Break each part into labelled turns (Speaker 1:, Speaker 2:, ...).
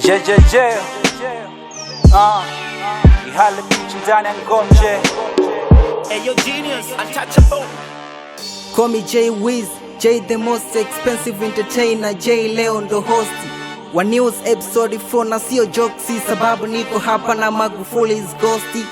Speaker 1: Jejeje Ihale beach ndani ya Ngomje.
Speaker 2: Hey, yo, genius, untouchable.
Speaker 3: Call me J Wiz, J the most expensive entertainer, J Leo ndo host wa news episode 4 na sio jokes, sababu niko hapa na Magufuli's ghost.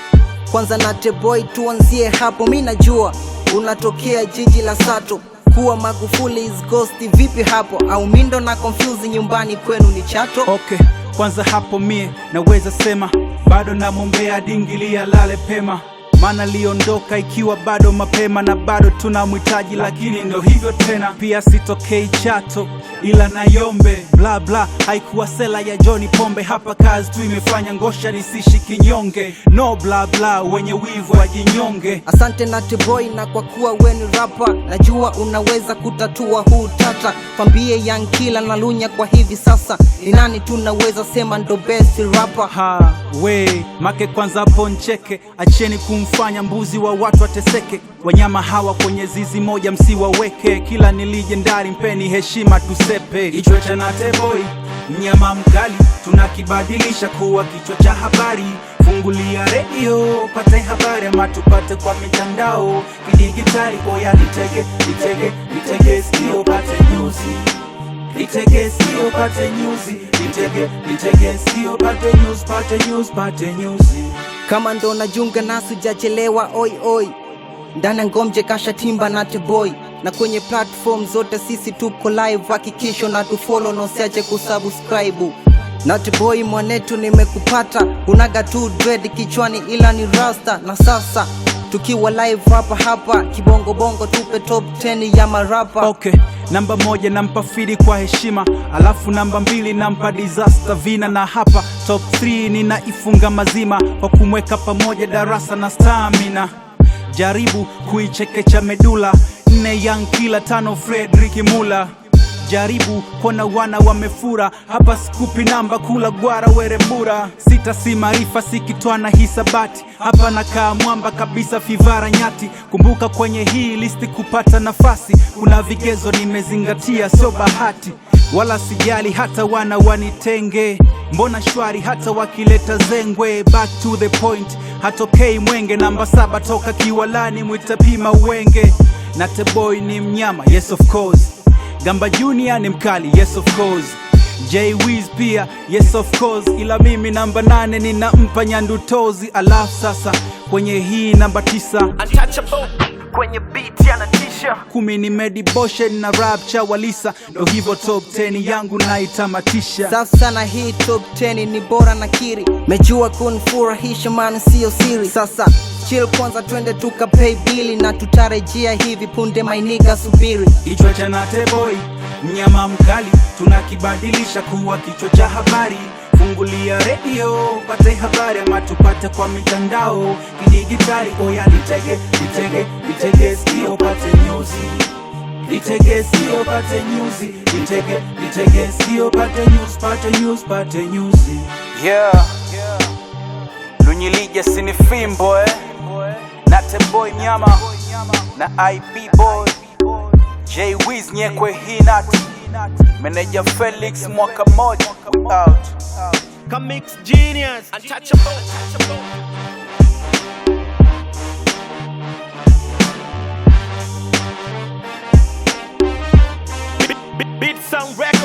Speaker 3: Kwanza na Boy, tuanzie hapo, mi najua unatokea jiji la Sato, kuwa Magufuli is ghost vipi hapo? Au mindo na confuse, nyumbani kwenu ni Chato?
Speaker 1: Okay, kwanza hapo mie naweza sema bado namwombea dingilia lale pema, maana liondoka ikiwa bado mapema na bado tunamhitaji, lakini ndo hivyo tena. Pia sitokei Chato ila nayombe bla bla, haikuwa sela ya John Pombe hapa, kazi tu imefanya ngosha nisishi kinyonge, no bla bla, wenye wivu wajinyonge.
Speaker 3: Asante Nate Boy, na kwa kuwa we ni rapper, najua unaweza kutatua huu tata. Twambie Young Killer na Lunya, kwa hivi sasa ni nani tunaweza sema ndo best rapper?
Speaker 1: Ha, we make kwanza hapo ncheke, acheni kumfanya mbuzi wa watu ateseke. Wanyama hawa kwenye zizi moja msiwaweke, kila nilije ndari mpeni heshima tusepe. Kichwa cha Nate Boy mnyama mkali, tunakibadilisha kuwa kichwa cha habari. Fungulia redio pate habari, ama tupate kwa mitandao kidigitali. Oya litege litege litege sikio pate nyuzi litege sikio pate nyuzi litege litege sikio pate news pate news pate nyuzi.
Speaker 3: Kama ndo najunga nasi hujachelewa, oi oi, ndani ya Ngomje kasha timba Nate Boy, na kwenye platform zote sisi tuko live, hakikisho na tufollow na usiache kusubscribe. Nate Boy mwanetu, nimekupata, unaga tu dread kichwani ila ni rasta, na sasa tukiwa live hapa hapa kibongo bongo, tupe top 10 ya marapa.
Speaker 1: Okay, namba 1 nampa Fidi kwa heshima, alafu namba 2 nampa Disaster Vina, na hapa top 3 ninaifunga mazima kwa kumweka pamoja Darasa na Stamina. Jaribu kuichekecha medula, 4 Young Killer, 5 Frederick Mula. Jaribu kona wana wamefura hapa, sikupi namba kula gwara werembura. 6 si maarifa sikitwana hisabati hapa nakaa mwamba kabisa fivara nyati. Kumbuka kwenye hii listi kupata nafasi kuna vigezo nimezingatia, sio bahati wala sijali hata wana wanitenge, mbona shwari hata wakileta zengwe. Back to the point, hatokei mwenge. Namba 7 toka Kiwalani mwita pima uwenge. Nate Boy ni mnyama, yes of course. Gamba Junior ni mkali, yes of course. J Wiz pia, yes of course. Ila mimi namba 8 ninampa Nyandutozi. Alafu sasa kwenye hii namba 9
Speaker 2: Untouchable. Kwenye beat yanatisha.
Speaker 1: 10 ni Medi Boshe na rap cha Walisa. Ndo hivyo top 10 yangu naitamatisha.
Speaker 3: Safi sana, hii top 10 ni bora na kiri, mejua kunifurahisha man, siyo siri. Sasa chill kwanza, twende tukapay bili na tutarejea hivi punde, my nigga subiri.
Speaker 1: Kichwa cha Nate Boy mnyama mkali, tunakibadilisha kuwa kichwa cha habari. Fungulia redio pate habari, ama tupate kwa mitandao kidigitali. Oya litege litege litege sikio pate nyuzi litege sikio pate nyuzi litege litege sikio pate news pate news pate nyuzi. Yeah, Lunyilija sini fimbo Nate Boy mnyama na IB Boy J Wiz nyekwe hinat Manager Felix mwaka moja, we out.
Speaker 2: Comics genius, untouchable. Beat Sound Records.